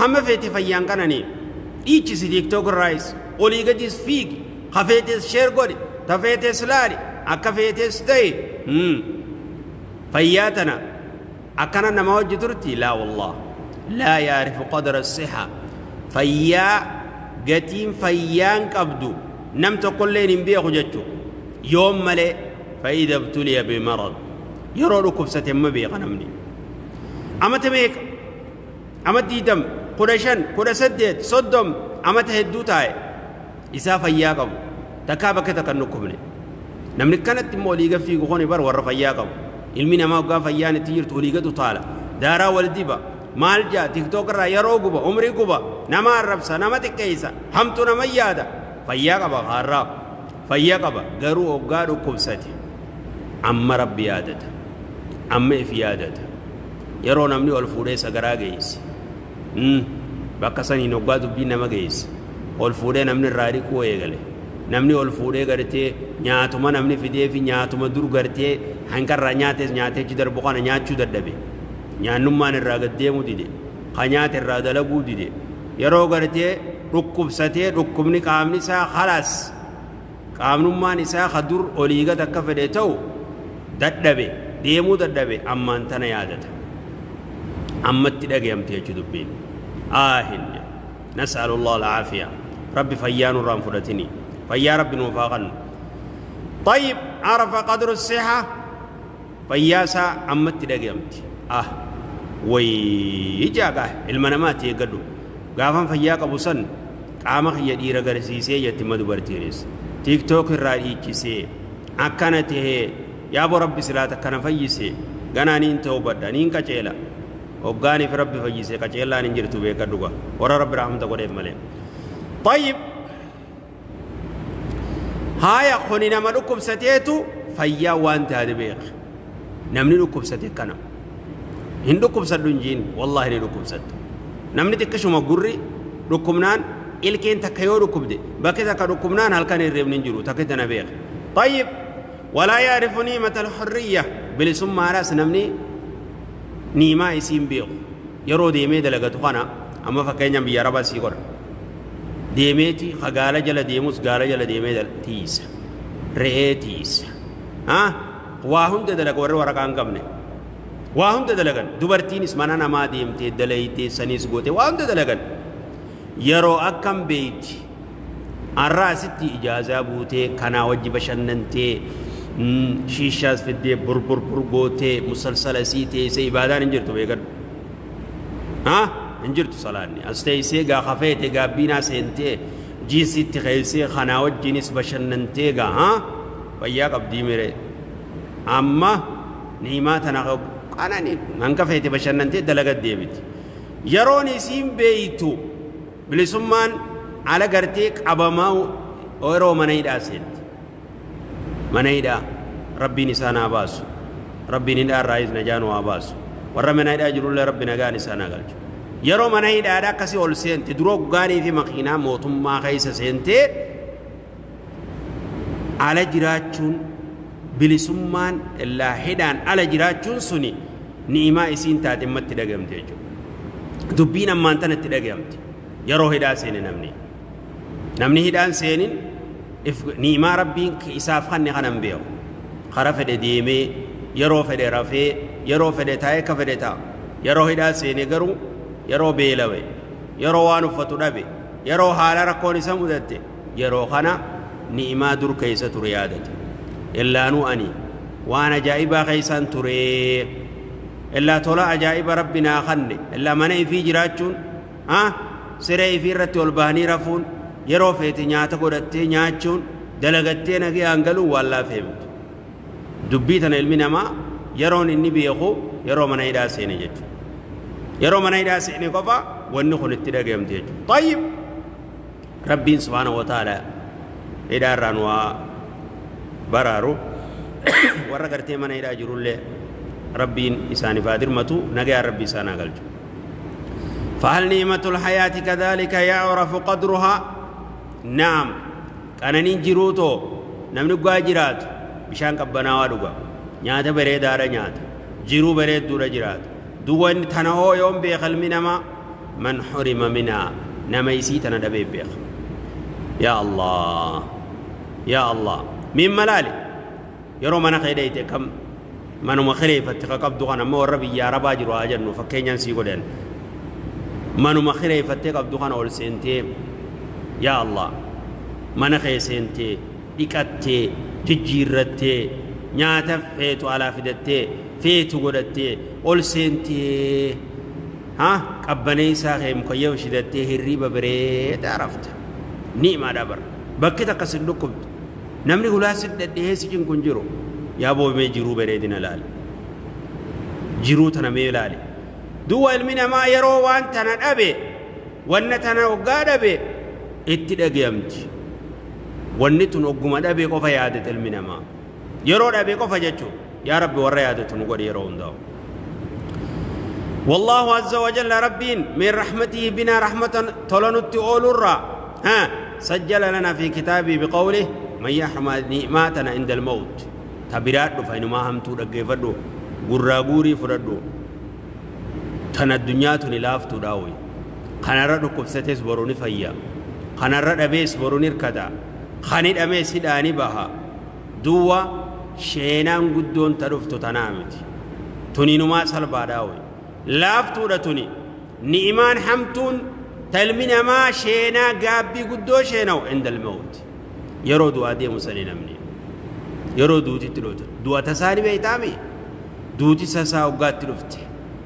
Hamma feete fayyaan qananii dhiichisi, TikTok irraayis olii gadis fiigi, hafeetes share godhi, tafeetes laali, akka feetes ta'e. Fayyaa tana akkana nama hojii turti? Laa wallah, laa yaarifu qadra siha. Fayyaa, gatiin fayyaan qabdu nam tokkolleen hin beeku jechu. Yoom malee? Fa'ida ibtuliya bimarad, yeroo dhukkubsate amma beeka namni. Amata meeqa, ama 20, 15, 18, 30, amata hedduu taa'e isaa fayyaa qabu, takkaa bakka takka hin dhukkubne. Namni kanatti immoo olii gad fiigu kuni bar warra fayyaa qabu. Ilmi namaa waggaa fayyaan itti jirtu olii gad utaala, daaraa wal diba, maal jaa, TikTok irraa yeroo guba, umrii guba, nama arrabsa, nama xiqqeessa, hamtu nama yaada. Fayyaa qaba, haarraa fayyaa qaba. Garuu hoggaa dhukkubsate amma Rabbi yaadata, amma if yaadata. Yeroo namni ol fuudhee sagaraa geesse, bakka saniin hoggaa dubbiin nama geesse, ol fuudhee namni irraa dhiquu eegale, namni ol fuudhee gartee nyaatuma namni fidee fi nyaatuma dur gartee hanqarraa nyaates nyaatee achi darbu kana nyaachuu dadhabe, nyaannummaan irraa gad deemuu dide, ka nyaata irraa dalaguu dide. Yeroo gartee dhukkubsatee dhukkubni qaamni isaa khalaas, qaamnummaan isaa ka dur olii gad akka fedhe ta'u dadhabe, deemuu dadhabe, ammaan tana yaadata, ammatti dhagayamte jechuu dubbiin. Aahin, nas'alullah alcaafiya. Rabbi fayyaa nurraan fudhatini, fayyaa Rabbi nuuf haa kennu. طيب، عرف قدر الصحة, fayyaa isaa ammatti dhagayamti. Ah, wayii jaagaa ilma namaati eeggadhu. Gaafan fayyaa qabu san qaama kiyya dhiira garsiisee jetti ma dubartiinis TikTok irraa dhiichisee akkana tahee. Yaaboo, Rabbi silaata akkana fayyise ganaa niin ta'ubadha, niin qaceela. Hoggaaniif Rabbi fayyise qaceellaan hin jirtu, beekadhu ga, warra Rabbi rahmata godheef malee. طيب, haaya, kuni nama dhukkubsateetu fayyaa waan taate beek. Namni dhukkubsate kana hin dhukkubsadhu hin jiin, wallaahi ni dhukkubsatta. Namni xiqqishuma gurri dhukkubnaan, ilkeen takka yoo dhukkubde, bakki takka dhukkubnaan halkan hirribni hin jiru, takka tana beek. طيب, ولا يعرف نعمة الحرية. Bilisummaadhaas namni niimaa isiin beeku yeroo deemee dalagatu kana. Amma fakkeenyaan biyya Arabaa sii godha, deemeeti ka gaala jala deemus gaala jala deemee tiisa, re'ee tiisa, waa hunda dalaga. Warri waraqaa hin qabne waa hunda dalagan. Dubartiinis mana namaa deemtee dalaytee saniis goote, waa hunda dalagan. Yeroo akkam beeyti? Har'a asitti ijaazaa buutee kanaa wajji bashannantee, shiishaas fiddee burbur bur gootee, musalsala isii teessee, ibaadaan hin jirtu, beekadhu. Haa, hin jirtu salaanni. As teessee gaa kafeete gaabbiinaa seentee jiinsitti keessee kanaa wajjinis bashannantee gaa, haa, fayyaa qabdii miree. Amma niimaa tana qanani hanga feete bashannantee dalaga deebiti. Yeroon isiin beeytu bilisummaan ala gartee qabamaa yeroo mana hidhaa seenti. Mana hidhaa Rabbiin isaan haa baasu. Rabbiin hidhaa irraayis najaa nu haa baasu. Warra mana hidhaa jirullee Rabbi nagaan isaan haa galchu. Yeroo mana hidhaadha akkasii ol seente, dura hoggaanii fi makiinaa mootummaa keessa seentee ala jiraachuun, bilisummaan illaa hidhaan ala jiraachuun suni ni'imaa isiin taate ammatti dhagamte jechuudha. Dubbiin ammaan tana itti dhagamte yeroo hidhaa seene namni. Namni hidhaan seenin ni'imaa Rabbiin isaaf kanne kana hin beeku. Kara fedhe deemee, yeroo fedhe rafee, yeroo fedhe taa'ee, akka fedhe ta'a. Yeroo hidhaa seene garuu, yeroo beelawe, yeroo waan uffatu dhabe, yeroo haala rakkoon isa mudatte, yeroo kana ni'imaa dur keessa ture yaadate. Illaanuu ani waan ajaa'ibaa keessaan ture. Illaa tola ajaa'iba Rabbi naa kanne. Illaa mana ifii jiraachuun, siree ifii irratti ol bahanii rafuun, yeroo feete nyaata godhattee nyaachuun, dalagattee nagayaan galuun waan laafee miti. Dubbii tana ilmi namaa yeroon inni beeku yeroo mana hidhaa seene jechuudha. Yeroo mana hidhaa seene qofa wanni kun itti dhagayamte jechuudha. طيب, Rabbiin subhaanahu wa ta'ala hidhaa irraa nu haa baraaru. Warra gartee mana hidhaa jirullee Rabbiin isaaniif haa dirmatu, nagayaan Rabbi isaan haa galchu. فهل نعمة الحياة كذلك يعرف قدرها؟ نعم. Qananiin jiruutoo namni dhugaa jiraatu bishaan qabbanaawaa dhuga, nyaata bareedaadha nyaata, jiruu bareedduudha jiraata. Duwwa inni tana hoo yoom beeka ilmi namaa? Man hurima minhaa, nama isii tana dhabee beeka. Yaa Allah, yaa Allah, miimma laali yeroo mana kee dheyte kam manuma kireeffatte ka qabdu kana, amma warra biyya arabaa jiru haa jennu, fakkeenyaan sii godhan, manuma kireeffattee qabdu kana ol seentee, yaa Allah, mana kee seentee dhiqattee jijjiirrattee nyaata feetu alaa fidattee feetu godhattee ol seentee, ha qabbaneessaa kee mukayyafa shidattee hirriiba bareedaa rafta. Ni'imaadha bara. Bakki takka sin dhukkubdu, namni hulaa si dhadhihee si cinqu hin jiru. Yaa boobee, jiruu bareedina laali, jiruu tana mee laali. Duwwa ilmi namaa yeroo waan tana dhabe, wanna tana hoggaa dhabe itti dhagayamti. Wanni tun hogguma dhabe qofa yaadata ilmi namaa, yeroo dhabe qofa jechuu. Yaa Rabbi, warra yaadatu nu godhi yeroo hundaa'u. والله عز وجل ربين من رحمته بنا رحمة تولنت أولورا ها سجل لنا في كتابه بقوله من يحرم نعماتنا عند الموت. تبرات فإنما هم تودقفدو غراغوري فردو تنا الدنيا تنلافتو داوي. kanarra dhukkubsates boruu ni fayya, kanarra dhabees boruu ni hirkata, kan hidhamees hidhaa ni baha. Duwwa sheenaan guddoon ta dhuftu tanaa miti, tuninumaa salphaadhaa, laaftuudha. Tuni ni'imaan hamtuun ta ilmi namaa sheenaa gaabbii guddoo sheena'u عند الموت, yeroo du'aa deemu sanii. Namni yeroo duutitti dhuftu du'a tasaani beeytaami, duuti sasaa hoggaatti dhufte.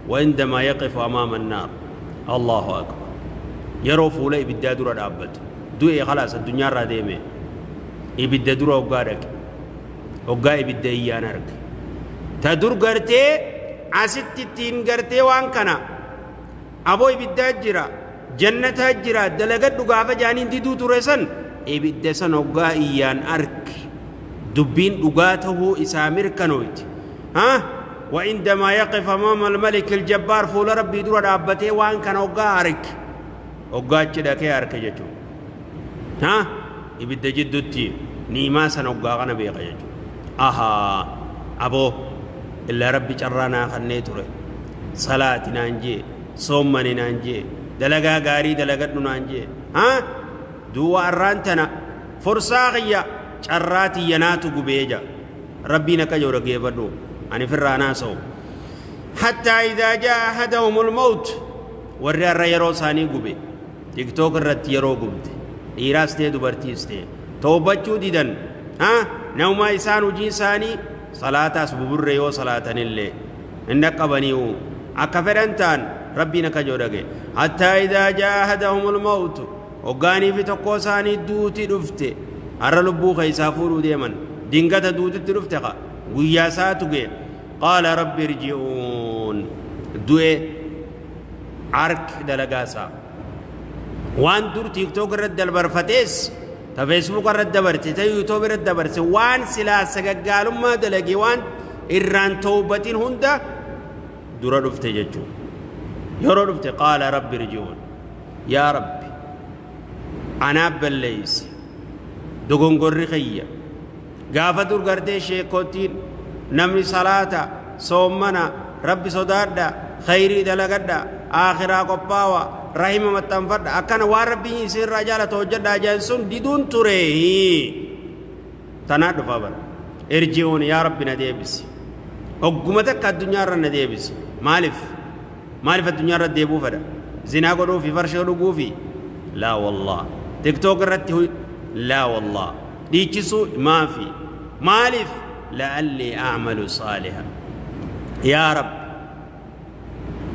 وعندما يقف أمام النار، الله أكبر, yeroo fuula ibiddaa dura dhaabbatu, du'e خلاص, addunyaarraa deeme, ibidda dura hoggaa dhaqe, hoggaa ibidda iyyaan arge, ta dur gartee asitti ittiin gartee waan kana aboo ibiddaa jira, jannataa jira, dalagadhu gaafa jaaniin diduu ture san, ibidda san hoggaa iyyaan arge dubbiin dhugaa tahuu isaa mirkanoyti. Ha, وعندما يقف أمام الملك الجبار, fuula Rabbii dura dhaabbatee waan kana hoggaa arge, hoggaa achi dhaqee arge jechuudha. Ha, ibidda jidduutti ni'imaa sana hoggaa kana beeka jechuudha. Ahaa, aboo illaa Rabbi carraa naa kannee ture, salaati naan jee, soommani naan jee, dalagaa gaarii dalagadhu naan jee, ha duwwa arraan tana fursaa kiyya, carraa tiyya naatu gubee ja. Rabbiin akka jiru dhaggeeffadhu, ani firraa naasa'u. حتى إذا جاء أحدهم الموت, warri har'a yeroo isaanii gube, TikTok irratti yeroo gubde, dhiiraas ta'e dubartiis ta'e, toobachuu didan, ha namumaa isaan hojii isaanii salaataas buburre yoo salaatanillee hin dhaqqabanii'u akka fedhan ta'an. Rabbiin akka jiru dhage. حتى إذا جاء أحدهم الموت, hoggaanii fi tokkoo isaanii duuti dhufte, har'a lubbuu keessaa fuudhuu deeman, dingata duutitti dhufte, qa guyyaa isaatu ga'e, قال رب ارجعون. Du'e ark dalagaasaa waan dur TikTok irratti dabarfatees, ta Facebook irratti dabarte, ta YouTube irratti dabarte, waan silaa sagaggaalummaa dalage, waan irraan tawbatin hunda dura dhufte jechuudha. Yeroo dhufte قال رب ارجعون, yaa Rabbi, anaaf balleeyse, dogongorri kiyya. Gaafa dur gartee sheekottiin namni salaata, soommana, Rabbi sodaadha, khayrii dalagadha, aakhiraa qophaawa, rahima maxxanfadha, akkana waan Rabbiin isinirraa jaalatu hojjedhaa jedhan sun diduun ture. Tanaa dhufa bara. ارجعون, yaa Rabbi, na deebisi, ogguma takka addunyaarra na deebisi. Maaliif, maaliif addunyaarra deebuu fedha? Zinaa godhuufi, farshoo dhuguufi? لا والله. TikTok irratti? لا والله. Dhiichisuu maafi? Maaliif? لعلي أعمل صالحا, yaa Rabbi,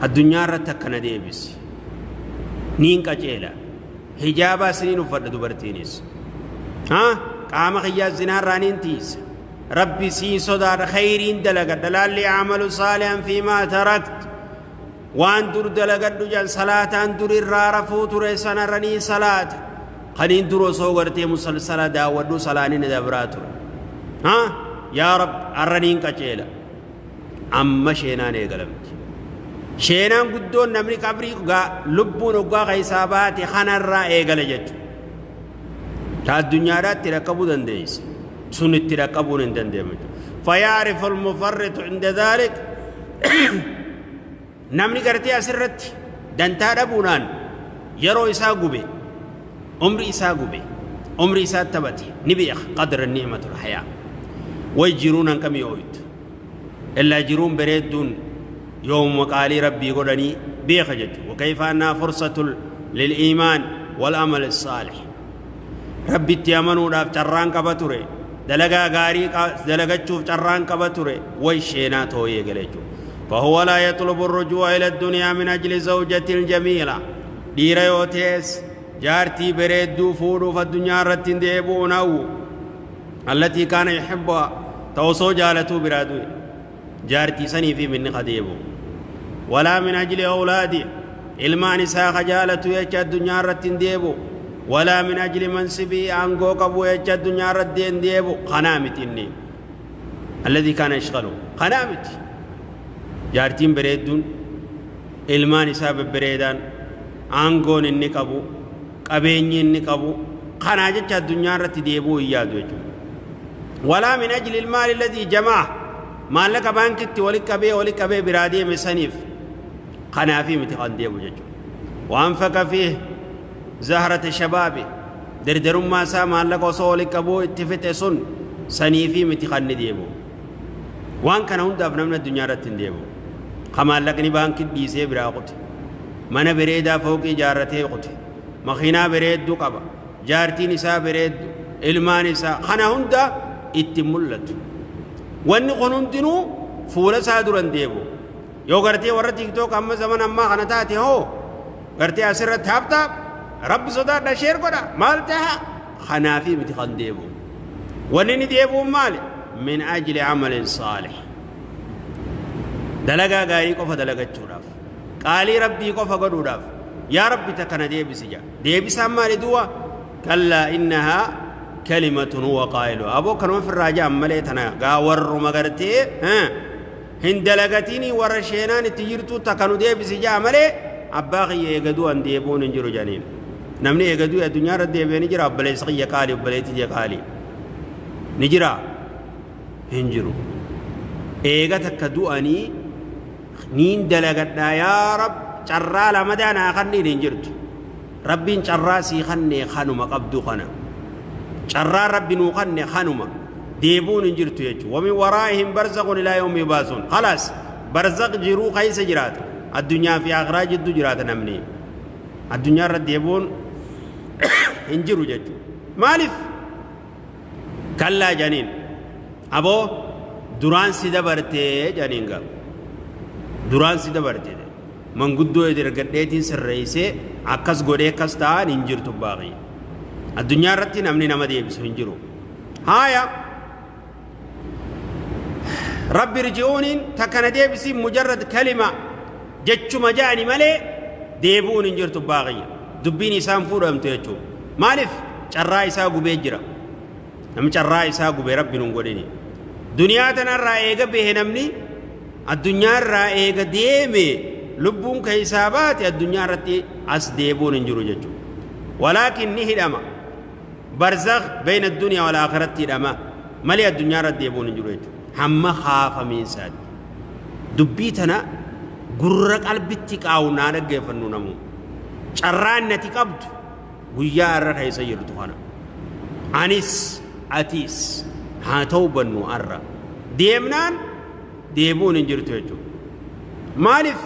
addunyaa irratti akkana deebisi, niin qaceela, hijaabaa siniin uffadha, dubartiinis ha qaama kiyyaa zinaarraa niin tiisa, Rabbi siin sodaadha, khayriin dalagadha. لعلي أعمل صالحا فيما تركت, waan dur dalagadhu jan, salaataan dur irraa rafuu ture sanarra niin salaata, kaniin dur osoo gartee musalsala daawwadhu salaanina dabraa ture, ha yaa Rabbi, arra niin qaceela. Amma sheenaan eegalamti. Sheenaan guddoon namni qabrii lubbuun hoggaa keessaa baate kanarraa eegale jechuudha. Ta addunyaadhaatti dhaqqabuu dandeessa, sun itti dhaqqabuun hin danda'amu. فيعرف المفرط عند ذلك, namni gartee asirratti Dantaa dhabuudhaan yeroo isaa gube, umri isaa gube, umri isaa taphate. Ni beeka qadra ni'matul hayaa. Way jiruun hanqamii ooytu illaa jiruun bareedduun yoomuma qaalii rabbii godhanii beeka jechuudha. Wakayfa annaa fursatul lil-iimaan wal amal saalih. Rabbitti amanuudhaaf carraan qaba ture, dalagaa gaarii dalagachuuf carraan qaba ture, way sheenaa tooyee gale jechuudha. فهو لا يطلب الرجوع إلى الدنيا من أجل زوجة جميلة. dhiira yoo ta'es jaartii bareedduu fuudhuuf addunyaa irratti hin deebi'uun hawwu. التي كان يحبها, ta osoo jaalatuu biraa du'e, jaartii sanii fi minni kadeebu. ولا من أجل أولاده, ilmaan isaa ka jaalatu jecha addunyaa irratti hin deebi'u. ولا من أجل منصبه, aangoo qabu jecha addunyaa irratti hin deebi'u. Kanaa miti inni الذي كان يشغله, kanaa miti. Jaartiin bareedduun, ilmaan isaa babbareedaan, aangoon inni qabu, qabeenyi inni qabu, kanaa jecha addunyaa irratti deebi'uu hin yaadu jechuudha. ولا من أجل المال الذي جمعه, maallaqa baankitti wali qabee biraa deeme saniif, kanaafi miti kan deebu jechuudha. وأنفق فيه زهرة شبابه, dardarummaa isaa maallaqa osoo wali qabuu itti fixe sun, saniifi miti kan ni deebu. Waan kana hundaaf namni addunyaa irratti hin deebu. Ka maallaqni baankii dhiisee biraa qute, mana bareedaa fooqii ijaarratee qute, makiinaa bareedduu qaba, jaartiin isaa bareeddu, ilmaan isaa, kana hunda itti mul'atu. Wanni kun hundinuu fuula isaa duran deebu. Yoo gartee warra TikTok amma zaman ammaa kana taate hoo, gartee asirratti haftaa, rabbi sodaadha, share godha, maal taha, kanaafi miti kan deebu. Wanni inni deebuun maali? من أجل عمل صالح, dalagaa gaarii qofa dalagachuudhaaf, qaalii rabbii qofa godhuudhaaf. Yaa rabbi, ta kana deebisi jaa. Deebisaan maali du'a? كلا إنها كلمة هو قائلها. Aboo, kanuma firraa jaan malee, tana gaa warruma gartee hin dalagatinii, warra sheenaan itti jirtu takka nu deebisi jaa malee, abbaa kiyya eegaduu an deebuun hin jiru janiin. Namni eegaduu addunyaa irra deebi'ee ni jira? Obboleessi kiyya qaalii, obboleettii kiyya qaalii, ni jira? Hin jiru. Eega takka du'anii niin dalagadhaa, yaa rab, carraa lamadaa naa kanniin hin jirtu. Rabbiin carraa sii kannee kanuma qabdu kana, carraa rabbi nuu kanne kanuma, deebuun hin jirtu jechuudha. ومن ورائهم برزخ إلى يوم يبعثون. خلاص, barzaq jiruu keessa jiraata, addunyaa fi akhiraa jidduu jiraata. Namni addunyaa irra deebuun hin jiru jechuudha. Maaliif كلا janiin? Aboo, duraan si dabartee janiin. Gaa duraan si dabartee, manguddoo ergadheetiin sirreessee akkas godhee akkas ta'an hin jirtu. Baaqii addunyaa irratti namni nama deebisu hin jiru. Haaya, رب ارجعون, takkana deebisiin مجرد كلمة, jechuma ja'ani malee deebi'uun hin jirtu. Baaqiyya dubbiin isaan fuudhamtu jechuudha. Maaliif? Carraa isaa gubee jira. Namni carraa isaa gubee rabbi nun godhini. Duniyaa tanarraa eega bahe, namni addunyaarraa eega deeme, lubbuun keessaa baate, addunyaa irratti as deebi'uun hin jiru jechuudha. ولكن ni hidhama, barzakh بين الدنيا والآخرة hidhama malee addunyaa irratti deebi'uun hin jiru jechuudha. Hamma kaafamiinsaati dubbii tana gurra qalbitti qaawunaa dhaggeeffannu. Namu carraan nati qabdu guyyaa irra keessa jirtu kana, anis atiis haa ta'u bannu, arra deemnaan deebi'uun hin jirtu jechuudha. Maaliif?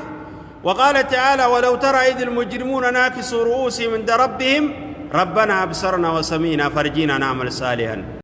وقال تعالى: ولو ترى إذ المجرمون ناكسوا رؤوسهم عند ربهم ربنا أبصرنا وسمعنا فارجعنا نعمل صالحا.